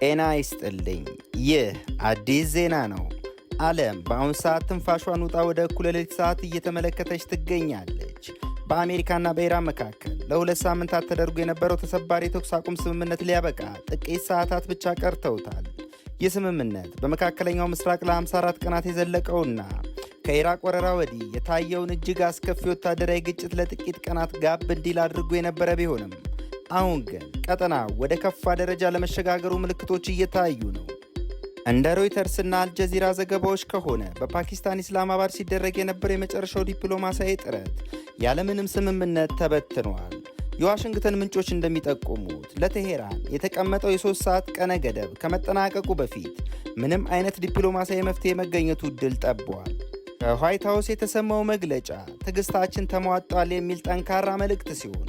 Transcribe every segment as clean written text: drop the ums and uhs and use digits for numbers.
ጤና ይስጥልኝ። ይህ አዲስ ዜና ነው። ዓለም በአሁን ሰዓት ትንፋሿን ውጣ ወደ እኩለ ሌሊት ሰዓት እየተመለከተች ትገኛለች። በአሜሪካና በኢራን መካከል ለ2 ሳምንታት ተደርጎ የነበረው ተሰባሪ የተኩስ አቁም ስምምነት ሊያበቃ ጥቂት ሰዓታት ብቻ ቀርተውታል። ይህ ስምምነት በመካከለኛው ምስራቅ ለ54 ቀናት የዘለቀውና ከኢራቅ ወረራ ወዲህ የታየውን እጅግ አስከፊ ወታደራዊ ግጭት ለጥቂት ቀናት ጋብ እንዲል አድርጎ የነበረ ቢሆንም፣ አሁን ግን ቀጠናው ወደ ከፋ ደረጃ ለመሸጋገሩ ምልክቶች እየታዩ ነው። እንደ ሮይተርስና አልጀዚራ ዘገባዎች ከሆነ፣ በፓኪስታን ኢስላማባድ ሲደረግ የነበረው የመጨረሻው ዲፕሎማሲያዊ ጥረት ያለምንም ስምምነት ተበትኗል። የዋሽንግተን ምንጮች እንደሚጠቁሙት፣ ለቴሄራን የተቀመጠው የ3 ሰዓት ቀነ ገደብ ከመጠናቀቁ በፊት ምንም አይነት ዲፕሎማሲያዊ መፍትሄ የመገኘቱ ዕድል ጠቧል። ከዋይት ሀውስ የተሰማው መግለጫ ትዕግስታችን ተሟጧል የሚል ጠንካራ መልእክት ሲሆን፣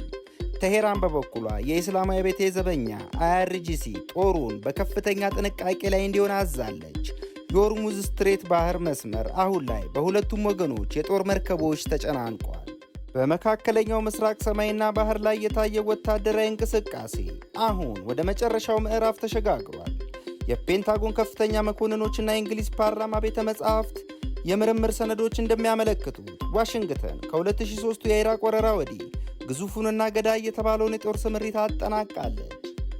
ቴሄራን በበኩሏ የኢስላማዊ አብዮታዊ ዘበኛ IRGC ጦሩን በከፍተኛ ጥንቃቄ ላይ እንዲሆን አዛለች። የሆርሙዝ Strait ባህር መስመር አሁን ላይ በሁለቱም ወገኖች የጦር መርከቦች ተጨናንቋል። በመካከለኛው ምስራቅ ሰማይና ባህር ላይ የታየው ወታደራዊ እንቅስቃሴ አሁን ወደ መጨረሻው ምዕራፍ ተሸጋግሯል። የፔንታጎን ከፍተኛ መኮንኖችና የእንግሊዝ ፓርላማ ቤተ መጻሕፍት የምርምር ሰነዶች እንደሚያመለክቱት፣ ዋሽንግተን ከ2003 የኢራቅ ወረራ ወዲህ ግዙፉንና ገዳይ የተባለውን የጦር ስምሪት አጠናቃለች።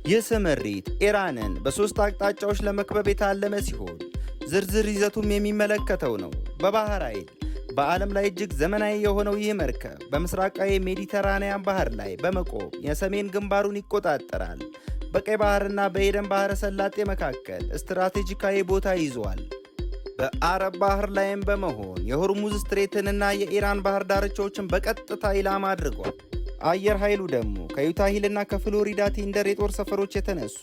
ይህ ስምሪት ኢራንን በሦስት አቅጣጫዎች ለመክበብ የታለመ ሲሆን፣ ዝርዝር ይዘቱም የሚመለከተው ነው። በባህር ኃይል፣ በዓለም ላይ እጅግ ዘመናዊ የሆነው ይህ መርከብ በምስራቃዊ ሜዲተራንያን ባህር ላይ በመቆም የሰሜን ግንባሩን ይቆጣጠራል። በቀይ ባህርና በኤደን ባህረ ሰላጤ መካከል ስትራቴጂካዊ ቦታ ይዟል። በአረብ ባህር ላይም በመሆን የሆርሙዝ Strait ንና የኢራን ባህር ዳርቻዎችን በቀጥታ ኢላማ አድርጓል። አየር ኃይሉ ደግሞ ከዩታ ሂልና ከፍሎሪዳ ቲንደር የጦር ሰፈሮች የተነሱ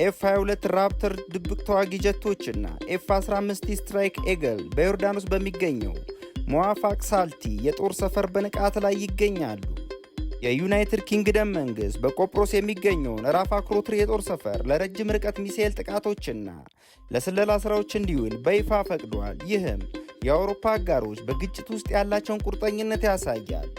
F 22 Raptor ድብቅ ተዋጊ ጀቶችና F 15 Strike Eagle በዮርዳኖስ በሚገኘው መዋፋቅ ሳልቲ የጦር ሰፈር በንቃት ላይ ይገኛሉ። የዩናይትድ ኪንግደም መንግሥት በቆጵሮስ የሚገኘውን ራፍ አክሮትሪ የጦር ሰፈር ለረጅም ርቀት ሚሳኤል ጥቃቶችና ለስለላ ስራዎች እንዲውል በይፋ ፈቅዷል። ይህም የአውሮፓ አጋሮች በግጭት ውስጥ ያላቸውን ቁርጠኝነት ያሳያል።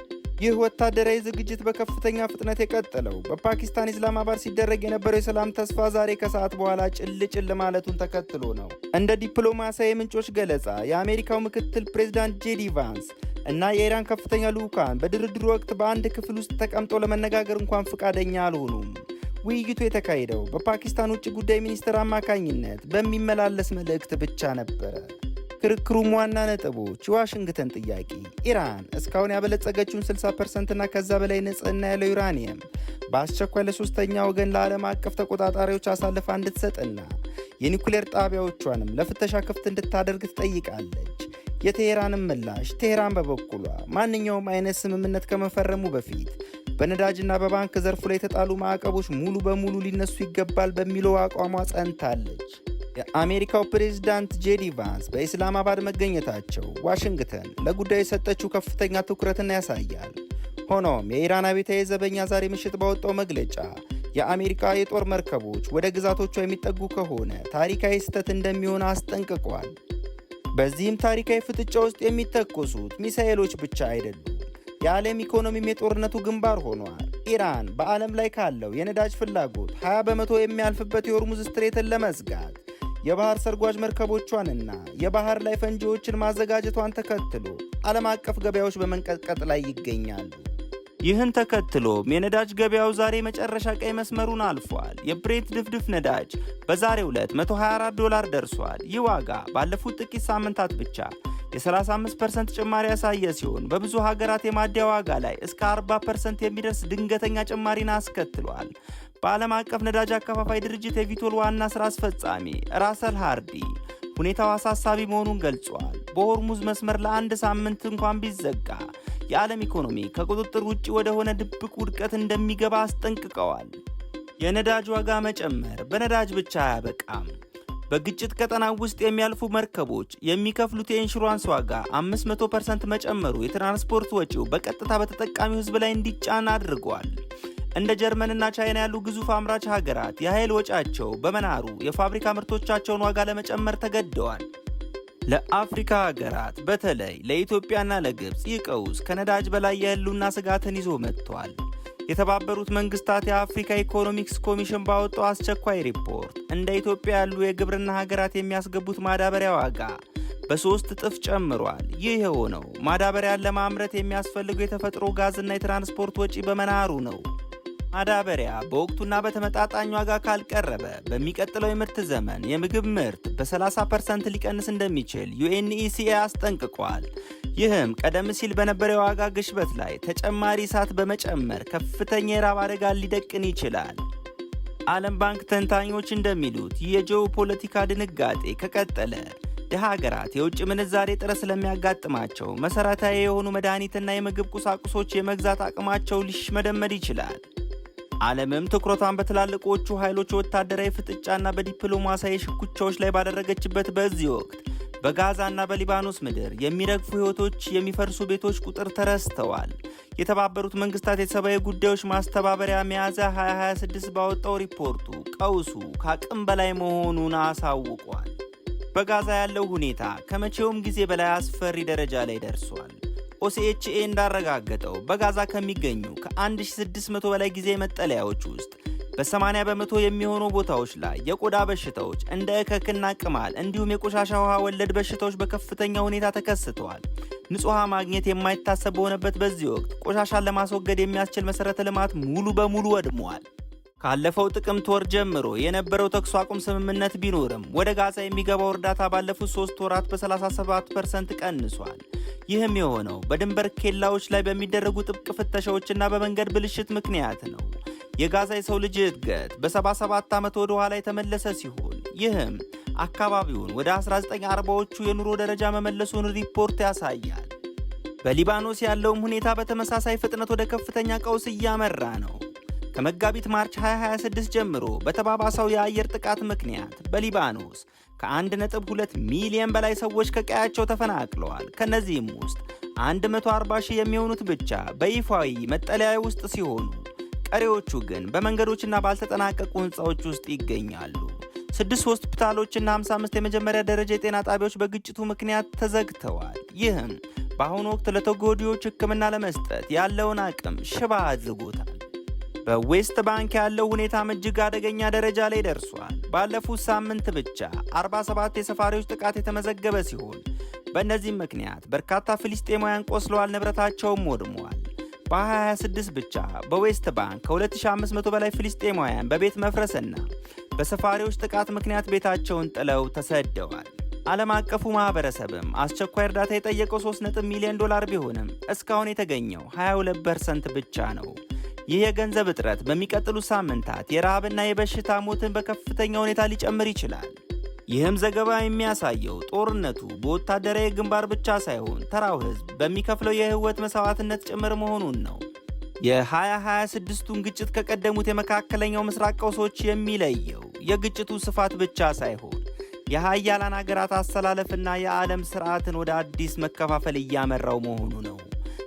ይህ ወታደራዊ ዝግጅት በከፍተኛ ፍጥነት የቀጠለው በፓኪስታን ኢስላማባድ ሲደረግ የነበረው የሰላም ተስፋ ዛሬ ከሰዓት በኋላ ጭል ጭል ማለቱን ተከትሎ ነው። እንደ ዲፕሎማሲያዊ ምንጮች ገለጻ፣ የአሜሪካው ምክትል ፕሬዚዳንት ጄዲ ቫንስ እና የኢራን ከፍተኛ ልዑካን በድርድሩ ወቅት በአንድ ክፍል ውስጥ ተቀምጠው ለመነጋገር እንኳን ፈቃደኛ አልሆኑም። ውይይቱ የተካሄደው በፓኪስታን ውጭ ጉዳይ ሚኒስትር አማካኝነት በሚመላለስ መልእክት ብቻ ነበረ። ክርክሩም ዋና ነጥቦች፣ የዋሽንግተን ጥያቄ ኢራን እስካሁን ያበለጸገችውን 60% እና ከዛ በላይ ንጽህና ያለው ዩራኒየም በአስቸኳይ ለሶስተኛ ወገን ለዓለም አቀፍ ተቆጣጣሪዎች አሳልፋ እንድትሰጥና የኒኩሌር ጣቢያዎቿንም ለፍተሻ ክፍት እንድታደርግ ትጠይቃለች። የቴሄራንም ምላሽ፣ ቴሄራን በበኩሏ ማንኛውም አይነት ስምምነት ከመፈረሙ በፊት በነዳጅና በባንክ ዘርፉ ላይ የተጣሉ ማዕቀቦች ሙሉ በሙሉ ሊነሱ ይገባል በሚለው አቋሟ ጸንታለች። የአሜሪካው ፕሬዝዳንት ጄዲ ቫንስ በኢስላማባድ መገኘታቸው ዋሽንግተን ለጉዳዩ የሰጠችው ከፍተኛ ትኩረትን ያሳያል። ሆኖም የኢራን አብዮታዊ ዘበኛ ዛሬ ምሽት ባወጣው መግለጫ የአሜሪካ የጦር መርከቦች ወደ ግዛቶቿ የሚጠጉ ከሆነ ታሪካዊ ስህተት እንደሚሆን አስጠንቅቋል። በዚህም ታሪካዊ ፍጥጫ ውስጥ የሚተኮሱት ሚሳኤሎች ብቻ አይደሉም። የዓለም ኢኮኖሚም የጦርነቱ ግንባር ሆኗል። ኢራን በዓለም ላይ ካለው የነዳጅ ፍላጎት 20% የሚያልፍበት የሆርሙዝ Strait ን ለመዝጋት የባህር ሰርጓጅ መርከቦቿንና የባህር ላይ ፈንጂዎችን ማዘጋጀቷን ተከትሎ ዓለም አቀፍ ገበያዎች በመንቀጥቀጥ ላይ ይገኛሉ። ይህን ተከትሎም የነዳጅ ገበያው ዛሬ መጨረሻ ቀይ መስመሩን አልፏል። የብሬንት ድፍድፍ ነዳጅ በዛሬው ዕለት 124 ዶላር ደርሷል። ይህ ዋጋ ባለፉት ጥቂት ሳምንታት ብቻ የ35% ጭማሪ ያሳየ ሲሆን፣ በብዙ ሀገራት የማደያ ዋጋ ላይ እስከ 40% የሚደርስ ድንገተኛ ጭማሪን አስከትሏል። በዓለም አቀፍ ነዳጅ አከፋፋይ ድርጅት የቪቶል ዋና ስራ አስፈጻሚ ራሰል ሃርዲ ሁኔታው አሳሳቢ መሆኑን ገልጿል። በሆርሙዝ መስመር ለአንድ ሳምንት እንኳን ቢዘጋ የዓለም ኢኮኖሚ ከቁጥጥር ውጭ ወደ ሆነ ድብቅ ውድቀት እንደሚገባ አስጠንቅቀዋል። የነዳጅ ዋጋ መጨመር በነዳጅ ብቻ አያበቃም። በግጭት ቀጠና ውስጥ የሚያልፉ መርከቦች የሚከፍሉት የኢንሹራንስ ዋጋ 500% መጨመሩ የትራንስፖርት ወጪው በቀጥታ በተጠቃሚው ሕዝብ ላይ እንዲጫን አድርጓል። እንደ ጀርመንና ቻይና ያሉ ግዙፍ አምራች ሀገራት የኃይል ወጪያቸው በመናሩ የፋብሪካ ምርቶቻቸውን ዋጋ ለመጨመር ተገደዋል። ለአፍሪካ ሀገራት፣ በተለይ ለኢትዮጵያና ለግብፅ፣ ይህ ቀውስ ከነዳጅ በላይ የህልውና ስጋትን ይዞ መጥቷል። የተባበሩት መንግስታት የአፍሪካ ኢኮኖሚክስ ኮሚሽን ባወጣው አስቸኳይ ሪፖርት እንደ ኢትዮጵያ ያሉ የግብርና ሀገራት የሚያስገቡት ማዳበሪያ ዋጋ በ3 እጥፍ ጨምሯል። ይህ የሆነው ማዳበሪያን ለማምረት የሚያስፈልገው የተፈጥሮ ጋዝና የትራንስፖርት ወጪ በመናሩ ነው። ማዳበሪያ በወቅቱና በተመጣጣኝ ዋጋ ካልቀረበ በሚቀጥለው የምርት ዘመን የምግብ ምርት በ30% ሊቀንስ እንደሚችል UNECA አስጠንቅቋል። ይህም ቀደም ሲል በነበረው የዋጋ ግሽበት ላይ ተጨማሪ እሳት በመጨመር ከፍተኛ የራብ አደጋ ሊደቅን ይችላል። ዓለም ባንክ ተንታኞች እንደሚሉት ይህ የጂኦፖለቲካ ድንጋጤ ከቀጠለ ድሃ ሀገራት የውጭ ምንዛሬ እጥረት ስለሚያጋጥማቸው መሰረታዊ የሆኑ መድኃኒትና የምግብ ቁሳቁሶች የመግዛት አቅማቸው ሊሽመደመድ ይችላል። ዓለምም ትኩረቷን በትላልቆቹ ኃይሎች ወታደራዊ ፍጥጫና በዲፕሎማሲያዊ ሽኩቻዎች ላይ ባደረገችበት በዚህ ወቅት በጋዛና በሊባኖስ ምድር የሚረግፉ ሕይወቶች፣ የሚፈርሱ ቤቶች ቁጥር ተረስተዋል። የተባበሩት መንግስታት የሰብአዊ ጉዳዮች ማስተባበሪያ ሚያዝያ 2026 ባወጣው ሪፖርቱ ቀውሱ ከአቅም በላይ መሆኑን አሳውቋል። በጋዛ ያለው ሁኔታ ከመቼውም ጊዜ በላይ አስፈሪ ደረጃ ላይ ደርሷል። OCHA እንዳረጋገጠው በጋዛ ከሚገኙ ከ1600 በላይ ጊዜያዊ መጠለያዎች ውስጥ በ80% የሚሆኑ ቦታዎች ላይ የቆዳ በሽታዎች እንደ እከክና ቅማል እንዲሁም የቆሻሻ ውሃ ወለድ በሽታዎች በከፍተኛ ሁኔታ ተከስተዋል። ንጹህ ውሃ ማግኘት የማይታሰብ በሆነበት በዚህ ወቅት ቆሻሻን ለማስወገድ የሚያስችል መሠረተ ልማት ሙሉ በሙሉ ወድሟል። ካለፈው ጥቅምት ወር ጀምሮ የነበረው ተኩስ አቁም ስምምነት ቢኖርም ወደ ጋዛ የሚገባው እርዳታ ባለፉት 3 ወራት በ37% ቀንሷል። ይህም የሆነው በድንበር ኬላዎች ላይ በሚደረጉ ጥብቅ ፍተሻዎችና በመንገድ ብልሽት ምክንያት ነው። የጋዛ የሰው ልጅ እድገት በ77 ዓመት ወደ ኋላ የተመለሰ ሲሆን ይህም አካባቢውን ወደ 1940ዎቹ የኑሮ ደረጃ መመለሱን ሪፖርት ያሳያል። በሊባኖስ ያለውም ሁኔታ በተመሳሳይ ፍጥነት ወደ ከፍተኛ ቀውስ እያመራ ነው። ከመጋቢት March 2026 ጀምሮ በተባባሰው የአየር ጥቃት ምክንያት በሊባኖስ ከ1.2 ሚሊዮን በላይ ሰዎች ከቀያቸው ተፈናቅለዋል። ከእነዚህም ውስጥ 140 ሺህ የሚሆኑት ብቻ በይፋዊ መጠለያ ውስጥ ሲሆኑ ቀሪዎቹ ግን በመንገዶችና ባልተጠናቀቁ ሕንፃዎች ውስጥ ይገኛሉ። ስድስት ሆስፒታሎችና 55 የመጀመሪያ ደረጃ የጤና ጣቢያዎች በግጭቱ ምክንያት ተዘግተዋል። ይህም በአሁኑ ወቅት ለተጎጂዎች ሕክምና ለመስጠት ያለውን አቅም ሽባ አድርጎታል። በዌስት ባንክ ያለው ሁኔታም እጅግ አደገኛ ደረጃ ላይ ደርሷል። ባለፉት ሳምንት ብቻ 47 የሰፋሪዎች ጥቃት የተመዘገበ ሲሆን በእነዚህም ምክንያት በርካታ ፍልስጤማውያን ቆስለዋል፣ ንብረታቸውም ወድመዋል። በ2026 ብቻ በዌስት ባንክ ከ2500 በላይ ፍልስጤማውያን በቤት መፍረስና በሰፋሪዎች ጥቃት ምክንያት ቤታቸውን ጥለው ተሰደዋል። ዓለም አቀፉ ማህበረሰብም አስቸኳይ እርዳታ የጠየቀው 3 ሚሊዮን ዶላር ቢሆንም እስካሁን የተገኘው 22% ብቻ ነው። ይህ የገንዘብ እጥረት በሚቀጥሉት ሳምንታት የረሃብና የበሽታ ሞትን በከፍተኛ ሁኔታ ሊጨምር ይችላል። ይህም ዘገባ የሚያሳየው ጦርነቱ በወታደራዊ ግንባር ብቻ ሳይሆን ተራው ሕዝብ በሚከፍለው የህይወት መስዋዕትነት ጭምር መሆኑን ነው። የ2026ቱን ግጭት ከቀደሙት የመካከለኛው ምስራቅ ቀውሶች የሚለየው የግጭቱ ስፋት ብቻ ሳይሆን የሀያላን አገራት አሰላለፍና የዓለም ስርዓትን ወደ አዲስ መከፋፈል እያመራው መሆኑ ነው።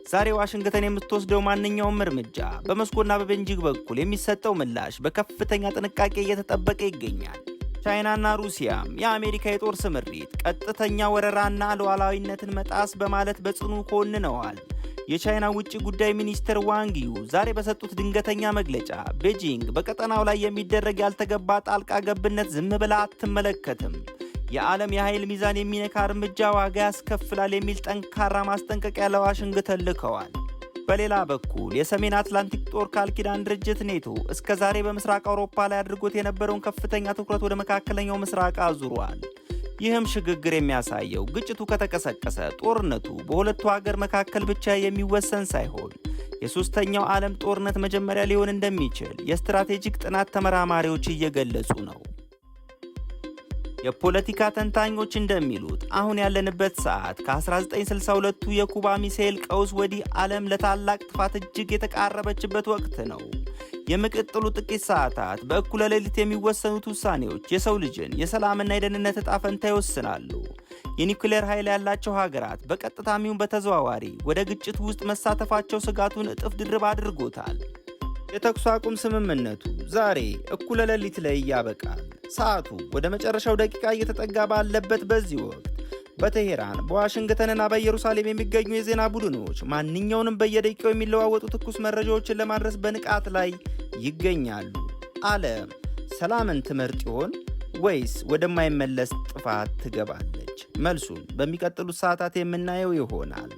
ዛሬ ዋሽንግተን የምትወስደው ማንኛውም እርምጃ፣ በሞስኮና በቤጂንግ በኩል የሚሰጠው ምላሽ በከፍተኛ ጥንቃቄ እየተጠበቀ ይገኛል። ቻይናና ሩሲያም የአሜሪካ የጦር ስምሪት ቀጥተኛ ወረራና ሉዓላዊነትን መጣስ በማለት በጽኑ ኮንነዋል። የቻይና ውጭ ጉዳይ ሚኒስትር ዋንግ ዪ ዛሬ በሰጡት ድንገተኛ መግለጫ ቤጂንግ በቀጠናው ላይ የሚደረግ ያልተገባ ጣልቃ ገብነት ዝም ብላ አትመለከትም፣ የዓለም የኃይል ሚዛን የሚነካ እርምጃ ዋጋ ያስከፍላል የሚል ጠንካራ ማስጠንቀቂያ ለዋሽንግተን ልከዋል። በሌላ በኩል የሰሜን አትላንቲክ ጦር ቃል ኪዳን ድርጅት ኔቶ እስከ ዛሬ በምስራቅ አውሮፓ ላይ አድርጎት የነበረውን ከፍተኛ ትኩረት ወደ መካከለኛው ምስራቅ አዙሯል። ይህም ሽግግር የሚያሳየው ግጭቱ ከተቀሰቀሰ ጦርነቱ በሁለቱ ሀገር መካከል ብቻ የሚወሰን ሳይሆን የሶስተኛው ዓለም ጦርነት መጀመሪያ ሊሆን እንደሚችል የስትራቴጂክ ጥናት ተመራማሪዎች እየገለጹ ነው። የፖለቲካ ተንታኞች እንደሚሉት አሁን ያለንበት ሰዓት ከ1962ቱ የኩባ ሚሳኤል ቀውስ ወዲህ ዓለም ለታላቅ ጥፋት እጅግ የተቃረበችበት ወቅት ነው። የሚቀጥሉ ጥቂት ሰዓታት በእኩለ ሌሊት የሚወሰኑት ውሳኔዎች የሰው ልጅን የሰላምና የደህንነት ዕጣ ፈንታ ይወስናሉ። የኒውክሌር ኃይል ያላቸው ሀገራት በቀጥታም ይሁን በተዘዋዋሪ ወደ ግጭቱ ውስጥ መሳተፋቸው ስጋቱን እጥፍ ድርብ አድርጎታል። የተኩስ አቁም ስምምነቱ ዛሬ እኩለ ሌሊት ላይ ያበቃል። ሰዓቱ ወደ መጨረሻው ደቂቃ እየተጠጋ ባለበት በዚህ ወቅት በቴሄራን፣ በዋሽንግተንና በኢየሩሳሌም የሚገኙ የዜና ቡድኖች ማንኛውንም በየደቂቃው የሚለዋወጡ ትኩስ መረጃዎችን ለማድረስ በንቃት ላይ ይገኛሉ። ዓለም ሰላምን ትመርጥ ይሆን ወይስ ወደማይመለስ ጥፋት ትገባለች? መልሱን በሚቀጥሉት ሰዓታት የምናየው ይሆናል።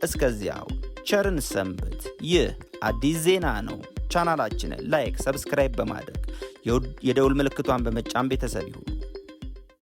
እስከዚያው ቸር እንሰንብት። ይህ አዲስ ዜና ነው። ቻናላችንን like፣ subscribe በማድረግ የደውል ምልክቷን በመጫን ቤተሰብ ይሁኑ።